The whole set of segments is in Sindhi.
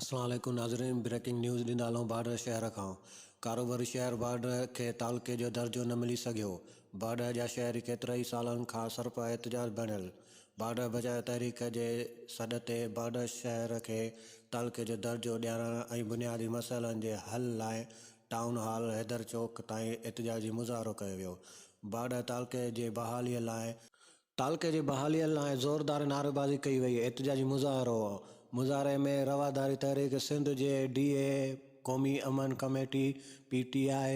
اسلام عليڪم ناظرين بريڪنگ نيوز ڏيندا هلون باڊهه شهر کان ڪاروباري شهر باڊهه کي تعلقي جو درجو نه ملي سگهيو باڊهه جا شهري ڪيترائي سالن کان سرپا احتجاج بڻيل باڊهه بچايو تحريڪ جي سڏ تي باڊهه شهر کي تعلقي جو درجو ڏيارڻ ۽ بنيادي مسئلن جي حل لاء ٽائون هال حيدر چوڪ تائين احتجاجي مظاهرو ڪيو ويو باڊهه تعلقي جي بحالي لاء تعلقي جي بحاليء لاء زوردار نعريبازي ڪئي وئي، احتجاجي مظاهرو، مظاهري ۾ رواداري تحريڪ سنڌ جي ڊي اي، قومي امن committee, P T I,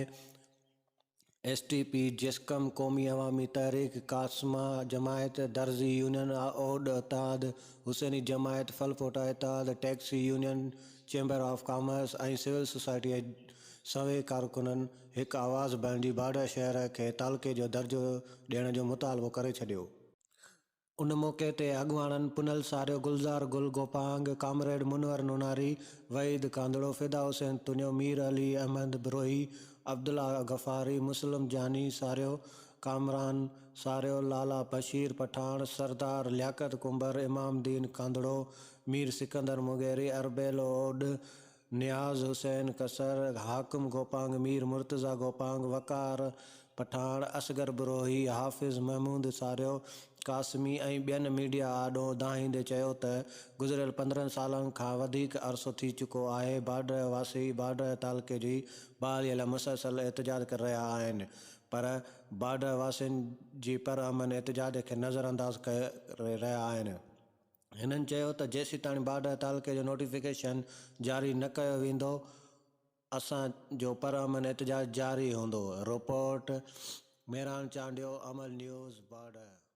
S T P, جسقم، قومي عوامي تحريڪ، قاسمه جماعت، درزي يونين، اوڏ اتحاد، حسيني جماعت، ڦلپوٽا اتحاد، taxi union, chamber of commerce ۽ civil سوسائٽيء سوين ڪارڪنن هڪ آواز بڻجي باڊهه شهر کي تعلقي جو درجو ڏيڻ جو مطالبو ڪري ڇڏيو. ان موقعي تي اڳواڻن پنهل ساريو، گلزار گل گوپانگ، ڪامريڊ منور نوناري، وحيد ڪانڌڙو، فدا حسين تنيو، مير علي احمد بروهي، عبدالله غفاري، مسلم جاني ساريو، ڪامران ساريو، لالا بشير پٺاڻ، سردار لياقت ڪنڀر، امام دين ڪانڌڙو، مير سڪندر مغيري، اربيلو اوڏ، نياز حسين قصر، حاڪم گوپانگ، مير مرتضيٰ گوپانگ، وقار پٺاڻ، اصغر بروهي، حافظ محمود ساريو، قاسمي ۽ ٻين ميڊيا آڏو دانهيندي چيو ته گذريل 15 سالن کان وڌيڪ عرصو ٿي چڪو آهي باڊهه واسي باڊهه تعلقي جي بحالي لاء مسلسل احتجاج ڪري رهيا آهن پر باڊهه واسين جي پرامن احتجاج کي نظرانداز ڪري رهيا آهن. هنن چيو ته جيسيتاڻي باڊهه تعلقي جو نوٽيفڪيشن جاري نه ڪيو ويندو اسان جو پرامن احتجاج جاري هوندو، رپورٽ، ميران چانڊيو، امل نيوز، باڊهه.